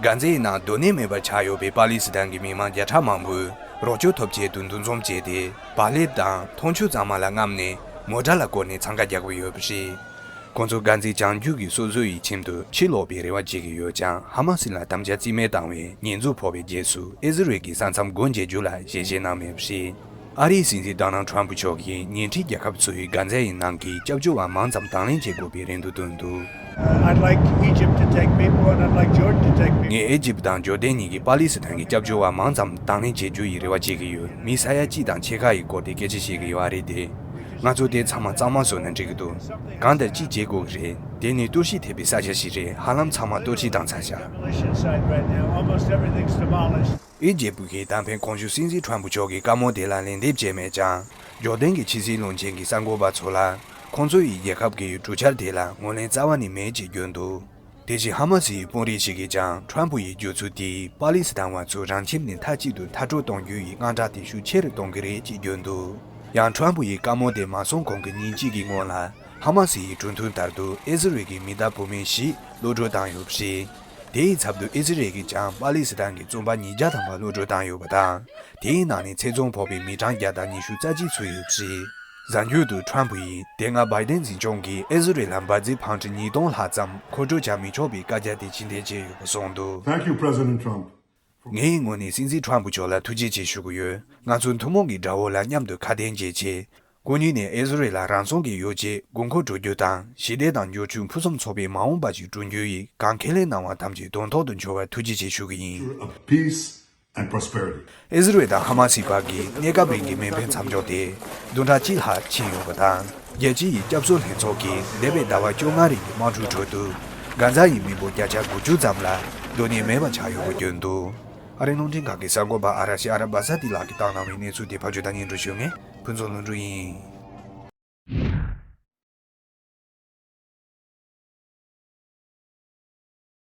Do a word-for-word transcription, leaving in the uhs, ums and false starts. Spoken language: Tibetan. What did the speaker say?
གྷན་ཛའི་ནང་སྡོད་གནས་མེད་པར་ཆགས་ཡོད་པའི་པ་ལི་སི་ཐན་གྱི་མི་མང་བརྒྱ་ཕྲག་མང་པོས་རོགས་སྐྱོར་ཐོབ་ཆེད་དུ་འདུ་འཛོམས་བྱས་ཏེ། བག་ལེབ་དང་འཐུང་ཆུ་གཙང་མ་ལ་རྔམ་ནས་མོ་ཊ་ལ་བསྐོར་ནས་འཚང་ཁ་རྒྱག་གི་ཡོད་པ་རེད། ཁོང་ཚོ་གྷན་ཛའི་བྱང་རྒྱུད་ཀྱི་སོ་སོ་ཡི་ཁྱིམ་དུ་ཕྱིར་ལོག་པའི་རེ་བ་བྱེད་ཀྱི་ཡོད་ཀྱང་། ཧ་མ་སི་ལ་དམ་བཅའ་རྩིས་མེད་བཏང་བའི་ཉེས་འཛུགས་ཕོག་པའི་རྗེས་སུ། ཨི་ཟི་རེལ་གྱི་ས་མཚམས་སྒོ་འབྱེད་རྒྱུ་ལ་ཞལ་བཞེས་གནང་མེད་པ་རེད། ཨ་རིའི་སྲིད་འཛིན་ཌོ་ནལ་ཊམ་ཕུ་མཆོག་གིས་ཉེ་འཁྲིས་རྒྱལ་ཁབ་ཚོས་གྷན་ཛའི་ནང་གི་སྐྱབས་བཅོལ་བ་མང་ཙམ་དང་ལེན་བྱེད་དགོས་པའི་རེ་འདུན་བཏོན་འདུག I'd like Egypt to take people and I'd like Jordan to take people. ངས་ཨི་ཇིབ་དང་ཇོར་ཌན་གཉིས་ཀྱིས་པ་ལི་སི་ཐན་གྱི་སྐྱབས་བཅོལ་བ་མང་ཙམ་དང་ལེན་བྱེད་རྒྱུ་ཡི་རེ་བ་བྱེད་ཀྱི་ཡོད། མི་ས་ཡ་གཅིག་དང་ཕྱེད་ཀ་ཡི་སྐོར་དེ་སྐད་ཆ་བཤད་ཀྱི་ཡོད་རེད་དེ། ང་ཚོ་དེ་ཚང་མ་གཙང་མ་བཟོས་ན་འགྲིག་གི་འདུག་གང་ལྟར་གཅིག་བྱེད་དགོས་ཀྱི་རེད། དེ་ནི་གཏོར་བཤིག་ཐེབས་པའི་ས་ཆ་ཞིག་རེད། ཧ་ལམ་ཚང་མ་གཏོར་བཤིག་བཏང་ཚར་བཞག Demolition site right now. Almost everything's demolished. ཨི་ཇིབ་ཀྱིས་ད་ཕན་གོང་ཞུས་སྲིད་འཛིན་ཁྲོམ་ཕུ་མཆོག་གི་བཀའ་མོལ་དེ་ལ་ལན་འདེབས་བྱས་མེད་ཀྱང་། ཇོར་ཌན་གྱི་ཕྱི་སྲིད་བློན་ཆེན་གྱིས་གསར་འགོད་པ་ཚོ་ལ། ཁོང་ཚོ་ཡི་རྒྱལ་ཁབ་ཀྱི་གྲོས་འཆར་དེ་ལ་ངོས་ལེན་རྩ་བ་ནས་མེད་ཅེས་བརྗོད་འདུག་དེ་བཞིན་ཧ་མ་སི་ཡི་དཔོན་རིགས་ཤིག་གིས་ཀྱང་། ཁྲོམ་ཕུ་ཡི་བརྗོད་ཚུལ་དེས་པ་ལི་སི་ཐན་བ་ཚོ་རང་ཁྱིམ་ནས་མཐའ་གཅིག་ཏུ་མཐར་སྐྲོད་གཏོང་རྒྱུ་ཡི་དངངས་སྐྲག་དེ་ཤུགས་ཆེ་རུ་གཏོང་གི་རེད་ཅེས་བརྗོད་འདུག་ཡང་། ཁྲོམ་ཕུ་ཡི་བཀའ་མོལ་དེ་མ་སོང་གོང་གི་ཉིན་གཅིག་གི་སྔོན་ལ། ཧ་མ་སི་ཡི་གྲོས་མཐུན་ལྟར་དུ་ཨི་ཟི་རེལ་གྱི་མི་སྟག་བུད་མེད་བཞི་གློད་གྲོལ་བཏང་ཡོད་པ་རེད། དེའི་ཚབ་ཏུ་ཨི་ཟི་རེལ་གྱིས་ཀྱང་པ་ལི་སི་ཐན་གྱི་བཙོན་པ་ཉིས་བརྒྱ་ཐམ་པ་གློད་གྲོལ་བཏང་ཡོད་པ་དང་། དེའི་ནང་ནས་ཚེ་བཙོན་ཕོག་པའི་མི་གྲངས་བརྒྱ་དང་ཉི་ཤུ་རྩ་གཅིག་ཚུད་ཡོད་པ་རེད། གཟའ་མཇུག་ཏུ་ཁྲོམ་ཕུ་ཡིས་དེ་སྔ་བྷའི་ཌེན་འཛིན་སྐྱོང་གིས་ཨི་ཟི་རེལ་ལ་འབར་རྫས་འཕང་ཁྲི་ཉིས་སྟོང་ལྷག་ཙམ་མཁོ་སྤྲོད་བྱ་མི་ཆོག་པའི་བཀའ་རྒྱ་དེ་ཕྱིར་འཐེན་བྱས་ཡོད་པ་གསུངས་འདུག Thank you, President Trump. ངའི་ངོས་ནས་སྲིད་འཛིན་ཁྲོམ་ཕུ་མཆོག་ལ་ཐུགས་རྗེ་ཆེ་ཞུ་གི་ཡོད། ང་ཚོ་ཐུན་མོང་གི་དགྲ་བོ་ལ་མཉམ་དུ་ཁ་གཏད་འཇལ་ཆེད། སྐུ་ཉིད་ནས་ཨི་ཟི་རེལ་ལ་རང་སྲུང་གི་ཡོ་བྱད་དགོས་མཁོ་སྤྲོད་རྒྱུ་དང་། ཞི་བདེ་དང་འབྱོར་ཕྱུག་ཕུན་སུམ་ཚོགས་པའི་མ་འོངས་པ་ཞིག་བསྐྲུན་རྒྱུ་ཡི་གང་ཁས་ལེན་གནང་བ་ཐམས་ཅད་དོན་ཐོག་ཏུ་འབྱོར་བར་ཐུགས་རྗེ་ཆེ་ཞུ་གི་ཡིན། Of peace and prosperity. ཨི་ཟི་རེལ་དང་ཧ་མ་སིའི་བར་གྱི་གནས་སྐབས་རིང་གི་མེ་འཕེན་མཚམས་འཇོག་དེ་བདུན་ཕྲག་གཅིག་ལྷག་ཕྱིན་ཡོད་པ་དང་། རྒྱལ་སྤྱི་ཡི་སྐྱབས་བཅོལ་ལྷན་ཚོགས་ཀྱིས་འདས་པའི་ཟླ་བ་བཅོ་ལྔ་རིང་གི་དམག་འཁྲུག་ཁྲོད་དུ་གྷན་ཛ་ཡི་མི་འབོར་བརྒྱ་ཆ་དགུ་བཅུ་ཙམ་ལ་སྡོད་གནས་མེད་པ་ཆགས་ཡོད་པ་བརྗོད་འདུག་ཨ་རིའི་རླུང་འཕྲིན་ཁང་གི་གསར་འགོད་པ་ཨ་ར་ཤི་ཨ་ར་བ་ས་ཏི་ལགས་ཀྱིས་བཏང་གནང་བའི་གནས་ཚུལ་དེ་ཕབ་སྒྱུར་དང་སྙན་སྒྲོན་ཞུ་མཁན་ཕུན་ཚོགས་ལྷུན་གྲུབ་ཡིན།